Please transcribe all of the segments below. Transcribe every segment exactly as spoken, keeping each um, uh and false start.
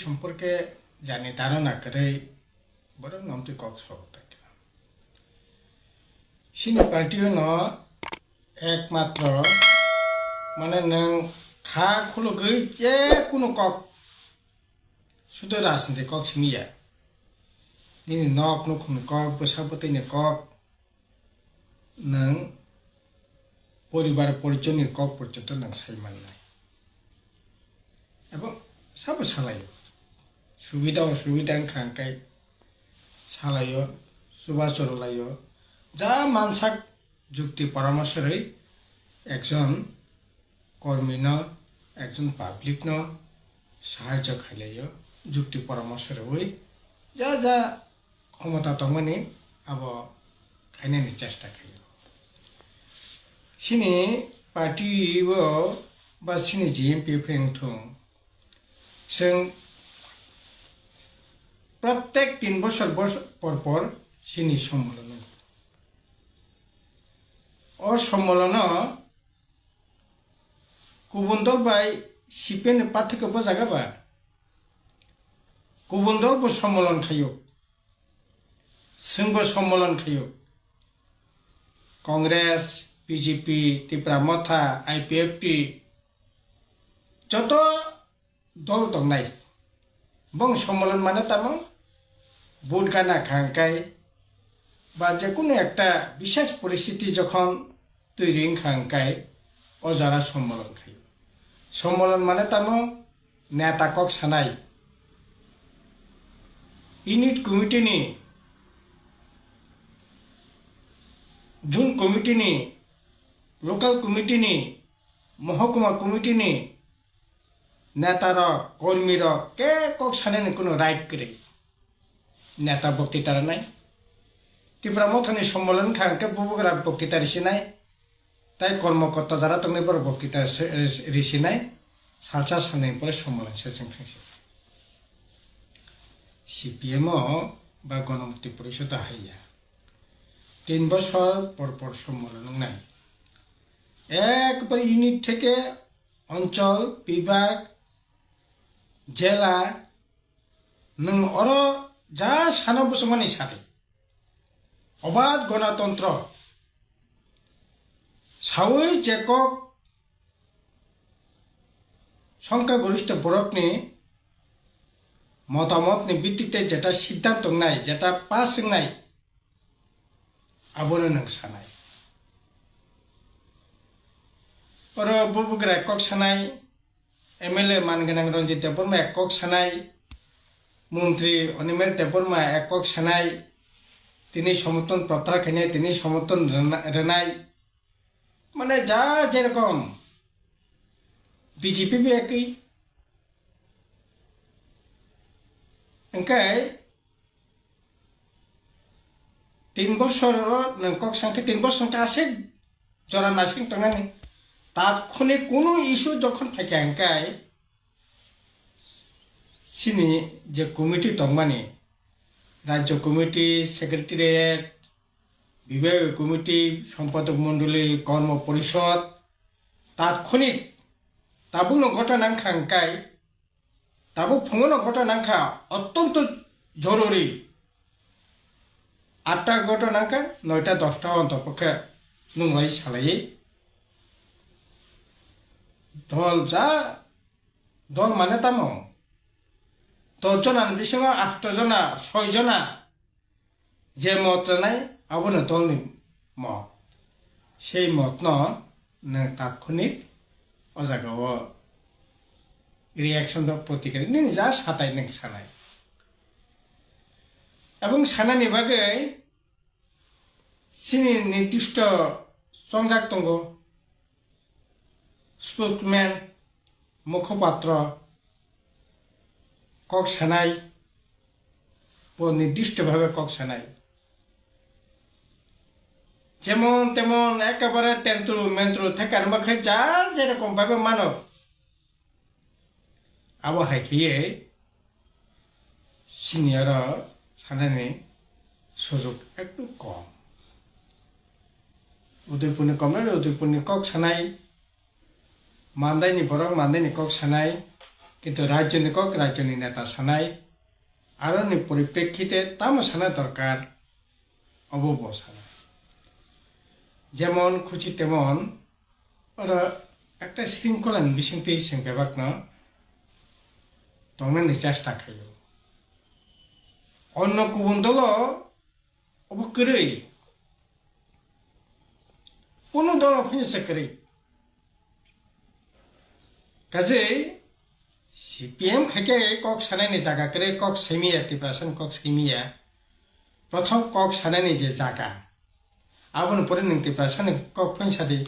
সম্পর্কে জানি ধারণা করে বড় নমতি কক্স হবো তাকে। Sini party no ekmatro mane nwng kha khulugwi je kunu kok, sudo rajniti kok simi ya. Nini nok nukhungni kok, bwsa bwtwini kok, nwng poribar porichonni kok porjonto nwng sai mannai. Ebo sabo salaio. Subida osubida wngkha hwnkhe salaio, chubachu rwlaio. Ja mansak jukti poramorso rwi ekjon kormino, ekjon publicno sahajyo khailaio, jukti poramorso rwi ja ja khomota tongmani abo khainani chesta khaio. Sini party o ba sini G M P F wngthung, chwng prottek tin bosor bos-, por por sini sommolon wngo. O sommolono kubun dol bai C P M ni pathwkhe bojaga ba kubun dol bo sommolon khaio. Chwngbo sommolon khaio. Congress, B J P, Tipra Motha, I P F T, joto dol tongnai. Bong sommolon mane tamo? Vote gana kha hwnkhe ba jekunu ekta bishesh poristiti jokhon twi ring kha hwnkhe o jora sommolon khaio. Sommolon mane tamo? Neta kok sanai, unit committee ni, zone committee ni, local committee ni, mohokuma committee ni neta rok, kormi rok ke kok sanani kuno right kwrwi. Neta boktita rwnai. Tipra Mothani sommolon kha hwnkhe bubagra boktita risinai. Tai kormokorta jara tongnai borok boktita se-, risinai. Salsa salnai pore sommolon se chwng thangsi. C P M o ba Ganamukti Porishod o haiya. Tin bosor por por sommolon wngnai. Ekbar unit theke onchol, bibag, jela, nwng oro ja sana bwswkmani sadi. Obad gonatantro sawi je kok songkha goristho borokni motamotni bittite jeta siddhant wngnai, jeta pass wngnai, abono nwng sanai. Oro bubagra kok sanai, M L A man gwnang Ranjit Debbarma ek kok sanai, Montri Animesh Debbarma ek kok sanai, tini somorthon protyahar khainai, tini somorthon rwna-, rwnai. Mane ja jerokom B J P bo ekwi. Hwnkhe tin bosor o nwng kok sankhe tin bosor hwnkhe aswk jora naising tongnani. Takhuni kunu issue jokhon phaikha hwnkhe chini je committee tongmani, Rajya Committee, Secretariat, Bibhagiya Committee, Sompadok Mondoli, Kormo Porishod, takhuni tabukno gotha nangkha hwnkhe Tabuk phungono gotha nangkha, ottonto jorori. Atta gotha nangkha, noita dosta onto pokhe nunglai salai. Dol ja, dol mane tamo? Dos jona ni bisingo asto jona, soi jona. Je mot rwnai, abono dolni mot. Sei motno nwng tatkhunik o jagao reaction ba protikriya nini ja satai nwng sanai. Ebong sanani bagwi chini nirdisto chongjak tongo. Spokesman, mukhopatro, kok sanai, bo nirdishto bhabe kok sanai. Jemon temon ekebare tentru mentru thekar makhai ja jerokom bhabe mano. Abo hai khiye sini oro sanani sujok ekdum kom. Udaipurni komnai, Udaipurni kok sanai, Mandaini borok Mandaini kok sanai, Kintu rajyoni kok rajyoni neta sanai, aroni poriprekkite tamo sana dorkar, obo bo sana. Jemon khuchi temon oro ekta shringkholani bisingtwi chwng bebakno tongnani chesta khaio. Onno kubun dolo obo kwrwi. Kunu dolo phini se kwrwi. Kajei C P M khaikhe kok sanani jaga kwrwi, kok saimiya, Tiprasani kok saimiya. Prothom kok sanani je jaga. Aboni pore nwng Tiprasani kok phain sadi,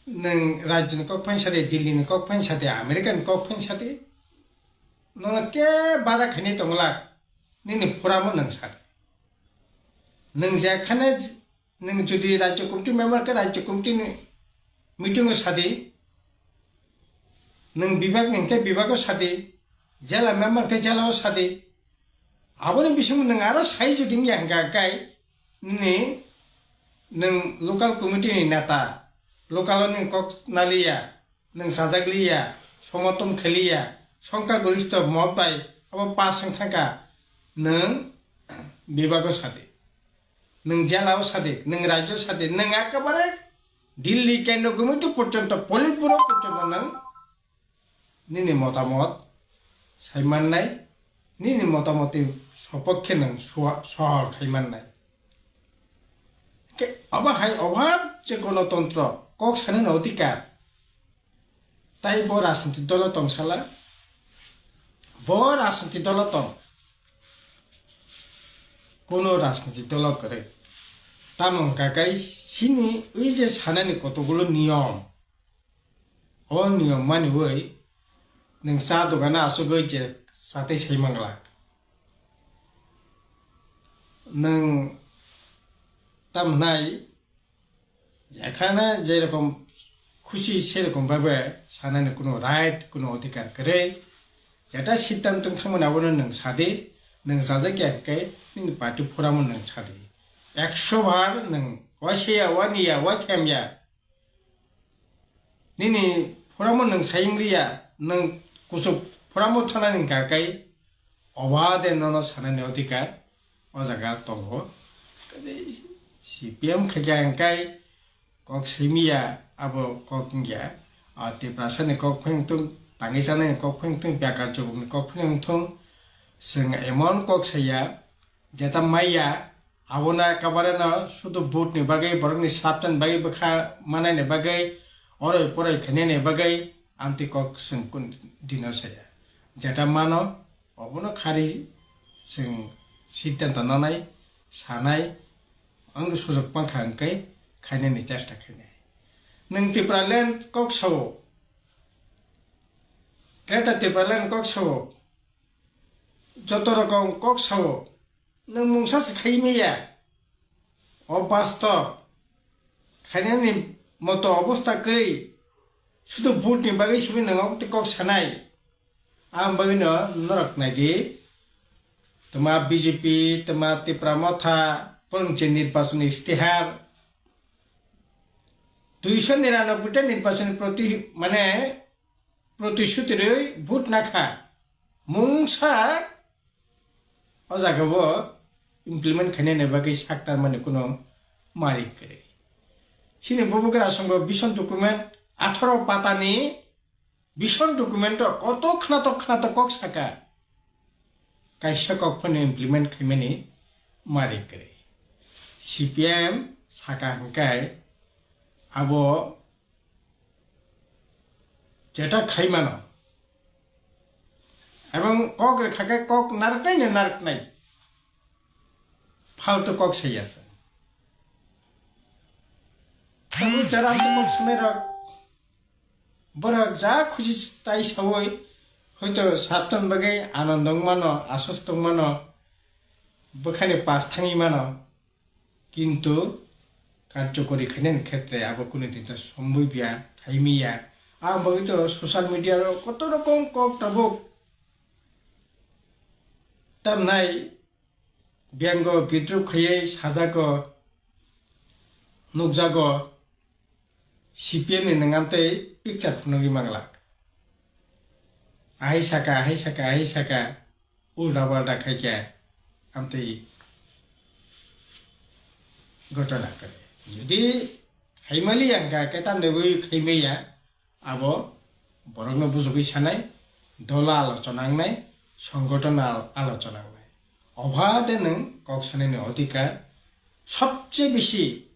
nwng rajyoni kok phain sadi, Delhi ni kok phain sadi, America ni kok phain sadi. Nono ke bada khaini tonglak, nini phuramo nwng sadi. Nwng je khane nwng jodi rajya committee member khe rajya committee ni meeting o sadi, nwng bibak ni hwnkhe bibak o sadi, jela member khe jela o sadi. Aboni bisingo nwng aro sai jodi wngya hwnkha kai nini nwng local committee ni neta, local o nwng kok naliya, nwng sajak liya, somoton kheliya, songkha goristo mot bai abo pass wng thangkha, nwng bibago sadi, nwng jela o sadi, nwng rajyo sadi, nwng ekebare Delhi kendro committee porjonto, politburo porjonto nwng nini motamot sai mannai, nini motamotni sopokhe nwng swa-, sohor khai mannai. Ke abo hai obhab je gonotontro, kok sanani odhikar, tai bo rajniti dolo tong sala, bo rajniti dolo tong, kuno rajniti dolo kwrwi. Tamo wngkha kai chini ui je sanani kotogulo niyom, o niyom maniwi nwng cha dogano achugwi je chatwi sai manglak. Nwng tamhnai jekhana jerokom khusi serokom bhabe sanani kuno right, kuno odhikar kwrwi. Jeta siddhanto wng thangmani abono nwng sadi, nwng chajakya hwnkhe nini party phuramo nwng sadi. Ekso bar nwng waisaya, waniya, waithamya. Nini phuramo nwng sayung liya, nwng kuchuk phuramo thanani hwnkha kai, oba de nono sanani odhikar o jaga tongo. C P M khaikha hwnkhe kok simiya, abo kok wngya. A Tiprasani kok phai wngthung, tangwi chanani kok phai wngthung, biyakar chubukni kok phai wngthung, chwng emon kok saya, jeta maya, abono ekabare no sudu vote ni bagwi, borokni sabtani bagwi, bwkha manani bagwi, oroi poroi khainani bagwi amtwi kok chwng kun dino saya. Jeta mano, obono khari chwng siddhanto nanai, sanai, ang sujok mankha hwnkhe khainani chesta khainai. Nwng Tipraland kok sao, Greater Tipraland kok sao, joto rokom kok sao, nwng mungsa se khai maya. O bastob, khainani moto obosta kwrwi, sudu vote ni bagwi simi nwng omo twi kok sanai. Ang bagwino norok naidi, tma B J P, tma Tipra Motha, borok je nirbachon istihar, duiso niranoboi ta nirbachon proti-, mane, protishuti rwi vote nakha. Mungsa o jaga o implement khainani bagwi saktarmani kuno mari kwrwi. Chini bubagra songbo vision document atharo patani vision documento koto khnatok khnatok kok saka, kaisa kok phano implement khaimani mari kwrwi. C P M saka hwnkhe abo jeta khai mano. Ebong kok rwkha khe kok narwknai no narwknai. Faltu kok saiya se. Tabuk jara kok sanai rok. Borok ja khusi tai sawi hoito sabton bagwi anand wng mano, aswst wng mano, bwkhani pas thangwi mano. Kintu karjokori khainani khetre abo kunu din to somboi biya, khaimiya. Ang bagwi to social media ro koto rokom kok tabuk tamnai biyang go bidrup khaiwi sajago, nukjago. C P M ni nangam tei picture phunugwi manglak. Ahai saka, ahai saka, ahai saka, ulda balda khaikhe amtwi gotona kwrwi. Jodi khaimali ang kha khe tamni wi khaimaya, abo borokno bujugwi sanai, dola alochona wngnai, songgotono al-, alochona wngnai. Obha de nwng kok sanaini odhikar sobse bisi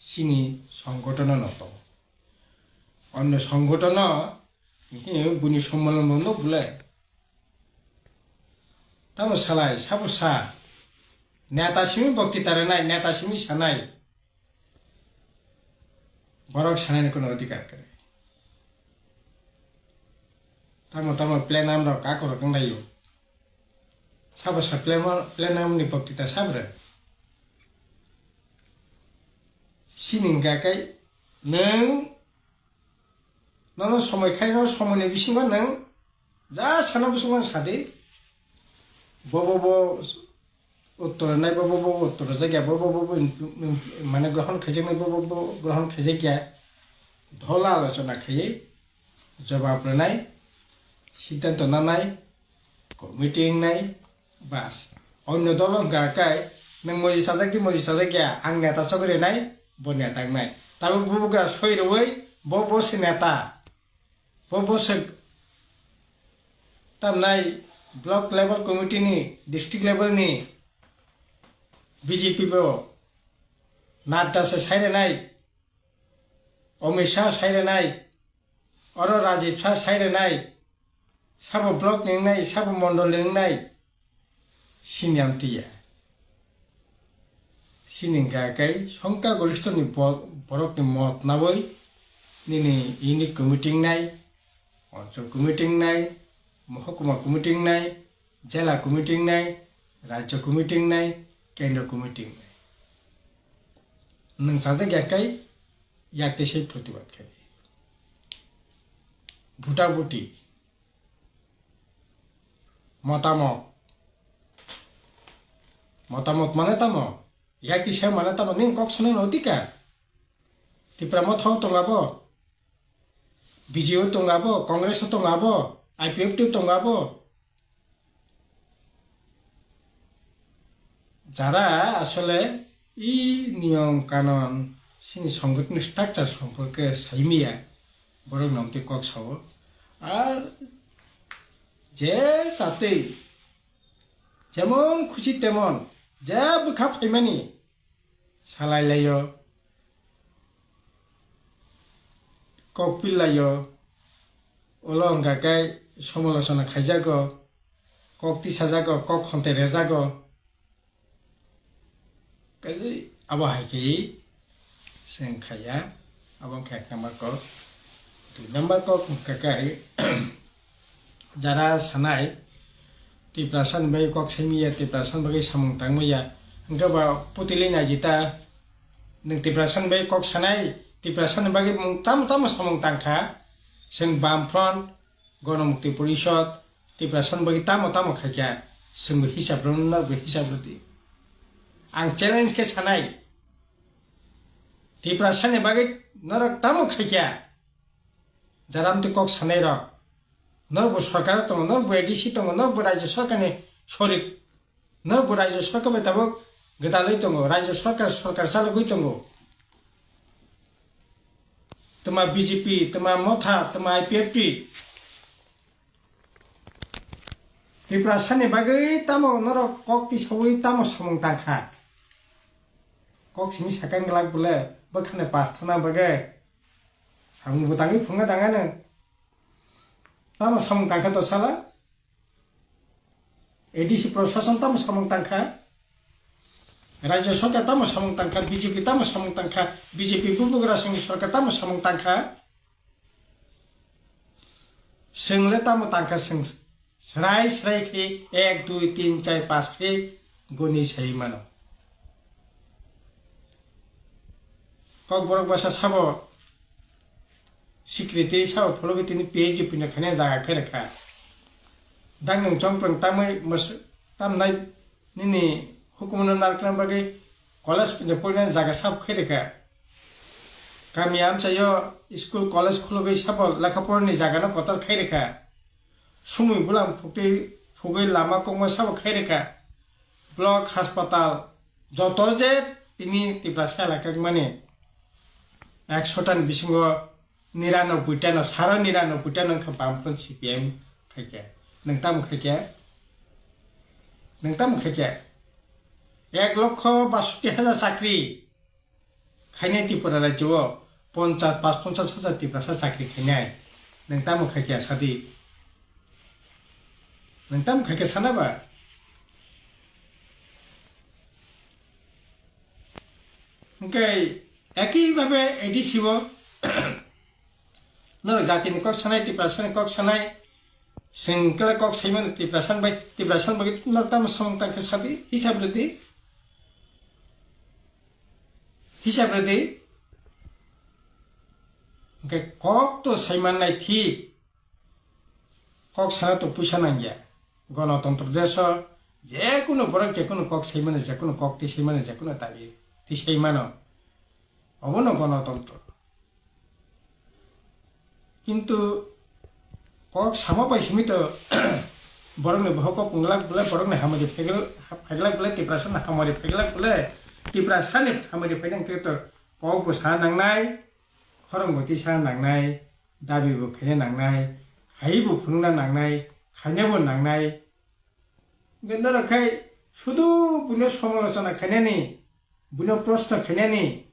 chini songgotono no tongo. Onno songgotono, he, buini sommono no bwle. Tamo salai, sabo sa. Neta simi boktita rwnai, neta simi sanai. Borok sanaini kono odhikar kwrwi. Tamo tamo plenum rok kakorok wnglaio. Sabo sa plenum, plenum ni boktita sabre. Sini hwnkha khe nwng nono somoi khai no somoi ni bisingo nwng ja sana bwswk no sadi. Bobo bo uttor nai, bobo bo uttor jakya, bobo bo mane grohon khaijaknai, bobo bo grohon khaijakya. Dhola alochona khaiwi jobab rwnai, siddhanto nanai, committee wngnai, bas. Onno dolo hwnkha khe nwng moji sajak di, moji sajak ya, ang neta sogwi rwnai, bo neta wngnai. Tabuk bubugra soi rwui bo, bo se neta. Bo, bo se tamnai block level committee ni, district level ni B J P bo Nadda se sai rwnai, Amit Shah sai rwnai, oro Rajib Shah sai rwnai, sabo block ni wngnai, sabo mondol ni wngnai, sini amtwi ya. Sini hwnkha khe songkha goristho ni bo-, borok ni mot nawi nini unit committee wngnai, Anchal committee wngnai, Mohokuma committee wngnai, Jela committee wngnai, Rajya committee wngnai, Kendra committee wngnai. Nwng sajak ya khe yak tei se protibad khe di. Bhuta bhuti. Motamot. Motamot mane tamo? Yak tei se mane tamo? Nini kok sano no tika? Tipra Motha o tongo abo? B J P o tongo abo, Congress o tongo abo, I P F T o tongo abo. Jara asole i niyom kanon sini songgothon structure somporke saimiya, borok nongtwi kok sao. Ar je satwi jemon khusi temon je bwkha phaimani salai laio, kok pil laio, ulo hwnkha khe somolochona khaijago, kok tisajago, kok honte rejago. Kaisa abo hai khe chwng khaiya, abo wngkha ek number kok. Dui number kok hwnkha khe, jara sanai, Tiprasa ni bagwi kok saimaya, Tiprasa ni bagwi samung tangmaya, hwnkhe ba putili naidi ta, nwng Tiprasa ni bagwi kok sanai, Tiprasa ni bagwi mung tamo tamo samung tangkha, chwng Bam Front, Gonomukti Porishod, Tiprasa ni bagwi tamo tamo khaikha, chwngbo hisab rwno, norokbo hisab rwdi. Ang challenge khe sanai, Tiprasa ni bagwi norok tamo khaikha, jara amtwi kok sanai rok, norokbo sorkar tongo, norokbo A D C tongo, norokbo Rajya Sorkar ni sorik, norokbo Rajya Sorkar bai tabuk gwdalwi tongo, Rajya Sorkar, sorkar chalogwi tongo. Twma B J P, twma Motha, twma I P F T. Tiprasa ni bagwi tamo norok kok tisawi tamo samung tangkha? Kok simi sakang glak bole bwkhani pass thana bagwi samung bo tangwi phunga dangano. Tamo samung tangkha to sala? A D C prosason tamo samung tangkha? Rajya Sorkar tamo samung tangkha? B J P tamo samung tangkha? B J P bubagra songni sorkar tamo samung tangkha? Chwng le tamo tangkha, chwng srai srai khe ek, dui, tin, char, panch khe goni sai mano. Kokborok bwsa sabo secretary sabo phulugwi tini P H D puina khaina jaga khe rwkha. Dang nwng chongprwng tamwi mws-, tamnai nini hukumono narwkna bagwi college puina porinani jaga sabo khe rwkha. Kami amchaio school college khulugwi sabo lekha porani jagano kotor khai rwkha. sumui bulam phuktwi phugwi lama kokma sabo khai rwkha. Block, haspatal, joto je tini Tiprasa elaka mani ekshota ni bisingo niranobboi ta no, saro niranobboi ta no wngkha Bamfront C P I M khai khe. Nwng tamo khai khe? Nwng tamo khai khe? Ek lokho basotti hajar chakri khainai Tripura rajyo o, ponchas, pas ponchas hajar Tiprasa chakri khainai. Nwng tamo khai khe sadi? Nwng tamo khai khe sana ba? Hwnkhe eki babe A D C o norok jatini kok sanai, Tiprasani kok sanai, chwng kele kok saimano Tiprasan bai, Tiprasan bai norok tamo samung tangkhe sadi, hisab rwdi, hisab rwdi. Hwnkhe kok to saimannai thik, kok sana to puisa nangya. Gonotontro deso jekunu borok jekunu kok saimano, jekunu kok twi saimano, jekunu dabi twi saimano. Obono gonotontro. Kintu kok sama bai simi to borokni bohok kok wnglak bwle, borokni hamari phaigl-, phaiglak bwle, Tiprasani hamari phaiglak bwle, Tiprasani hamari phaina hwnkhe to kok bo sana nangnai, khorang bo twi sana nangnai, dabi bo khaina nangnai, hai bo phunukna nangnai, khaina bo nangnai. Hwnkhe norok khai sudu buino somalochona khainani, buino proshno khainani,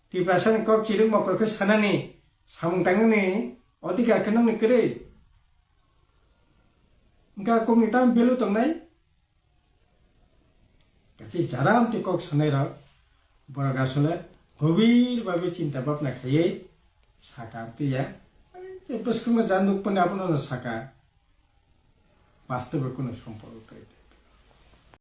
Tiprasani kok chirwk mokol khe sanani, samung tangnani odhikar khe nokni kwrwi? Hwnkhe a kokni tamo value tongnai? Kaisa jaram twi kok sanai rok, borok asole gobir babe chinta bhabna khaiwi saka amtwi ya. Bwskango ja nukmani abono no saka, bastobe kunu somporko kwrwi de.